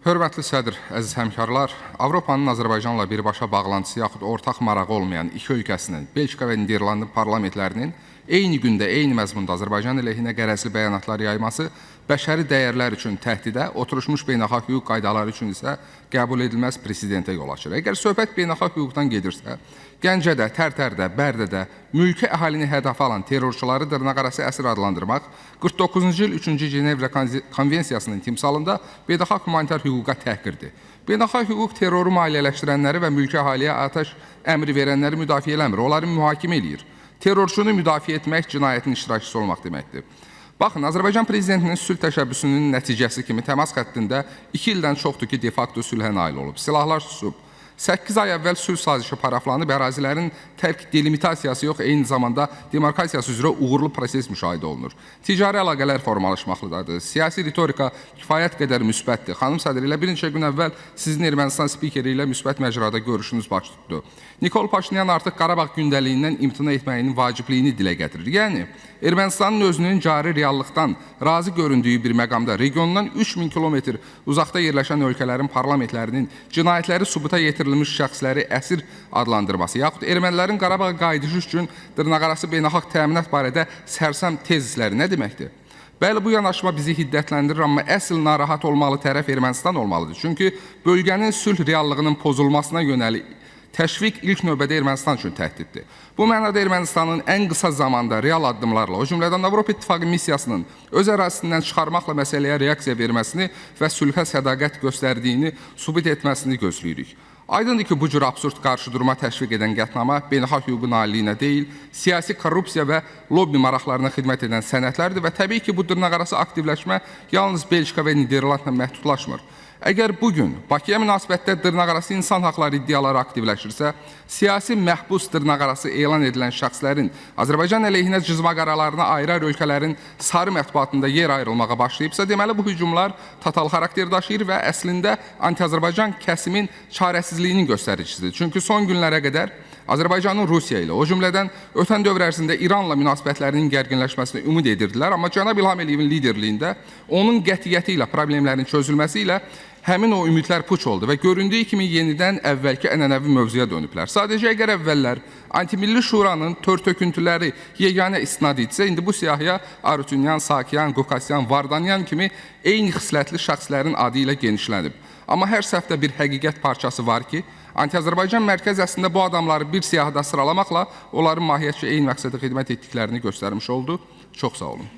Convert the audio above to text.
Hörmətli sədr, əziz həmkarlar, Avropanın Azərbaycanla birbaşa bağlantısı yaxud ortaq marağı olmayan iki ölkəsinin, Belçika və Niderlandın parlamentlərinin eyni gündə, eyni məzmunda Azərbaycan əleyhinə qərəzli bəyanatlar yayması bəşəri dəyərlər üçün təhdidə, oturuşmuş beynəlxalq hüquq qaydaları üçün isə qəbul edilməz presidentə yol açır. Əgər söhbət beynəlxalq hüquqdan gedirsə, Gəncədə, Tərtərdə, Bərdədə mülki əhalini hədəfə alan terrorçuları dırnaqarası əsir adlandırmaq 49-cu il 3-cü Cenevra Konvensiyasının timsalında beynəlxalq humanitar hüquqa təhqirdir. Beynəlxalq hüquq terroru maliyyələşdirənləri və mülki əhaliyə atəş əmri verənləri müdafiə eləmir, onları mühakimə eləyir. Terrorçunu müdafiə etmək cinayətin iştirakçısı olmaq deməkdir. Baxın, Azərbaycan prezidentinin sülh təşəbbüsünün nəticəsi kimi təmas xəttində 2 ildən çoxdur ki, de facto sülhə nail olub. Silahlar susub. 8 ay əvvəl sülh sazişi paraflanıb, ərazilərin tərk delimitasiyası yox, eyni zamanda demarkasiyası üzrə uğurlu proses müşahidə olunur. Ticari əlaqələr formalaşmaqdadır. Siyasi ritorika kifayət qədər müsbətdir. Xanım sədr, elə bir neçə gün əvvəl sizin Ermənistan spikeri ilə müsbət məcrada görüşünüz baş tutdu. Nikol Paşinyan artıq Qarabağ gündəliyindən imtina etməyinin vacibliyini dilə gətirir. Yəni, Ermənistanın özünün cari reallıqdan razı göründüyü bir məqamda regiondan 3000 kilometr uzaqda yerləşən ölkələrin parlamentlərinin cinayətləri sübuta yetirilmiş şəxsləri əsir adlandırması, yaxud ermənilərin Qarabağa qayıdışı üçün dırnaqarası beynəlxalq təminat barədə sərsəm tezisləri nə deməkdir? Bəli, bu yanaşma bizi hiddətləndirir, amma əsl narahat olmalı tərəf Ermənistan olmalıdır. Çünki bölgənin sülh reallığının pozulmasına yönəlik təşviq ilk növbədə Ermənistan üçün təhdiddir. Bu mənada Ermənistanın ən qısa zamanda real addımlarla, o cümlədən Avropa İttifaqı missiyasının öz ərazisindən çıxarmaqla məsələyə reaksiya verməsini və sülhə sədaqət göstərdiyini sübut etməsini gözləyirik. Aydındır ki, bu cür absurd qarşıdurma təşviq edən qətnama beynəlxalq hüququn aliliyinə deyil, siyasi korrupsiya və lobbi maraqlarına xidmət edən sənədlərdir və təbii ki, bu dırnaqarası aktivləşmə yalnız Belçika və Niderlandla məhdudlaşmır. Əgər bu gün Bakıya münasibətdə dırnaqarası insan haqları iddiaları aktivləşirsə, siyasi məhbus dırnaqarası elan edilən şəxslərin Azərbaycan əleyhinə cızma-qaralarına ayrı-ayrı ölkələrin sarı mətbuatında yer ayrılmağa başlayıbsa, deməli bu hücumlar total xarakter daşıyır və əslində anti-Azərbaycan kəsimin çarəsizliyinin göstəricisidir. Çünki son günlərə qədər Azərbaycanın Rusiya ilə, o cümlədən ötən dövr ərzində İranla münasibətlərinin gərginləşməsinə ümid edirdilər, amma cənab İlham Əliyevin liderliyində onun qətiyyəti ilə problemlərin çözülməsi ilə həmin o ümidlər puç oldu və göründüyü kimi yenidən əvvəlki ənənəvi mövzuya dönüblər. Sadəcə əgər əvvəllər Antimilli Şuranın tör-töküntüləri yeganə istinad idisə, indi bu siyahıya Arutyunyan, Sakyan, Qukasyan, Vardanyan kimi eyni xislətli şəxslərin adı ilə genişlənib. Amma hər səhvdə bir həqiqət parçası var ki, Anti-Azərbaycan mərkəz əslində bu adamları bir siyahıda sıralamaqla onların mahiyyətcə eyni məqsədə xidmət etdiklərini göstərmiş oldu. Çox sağ olun.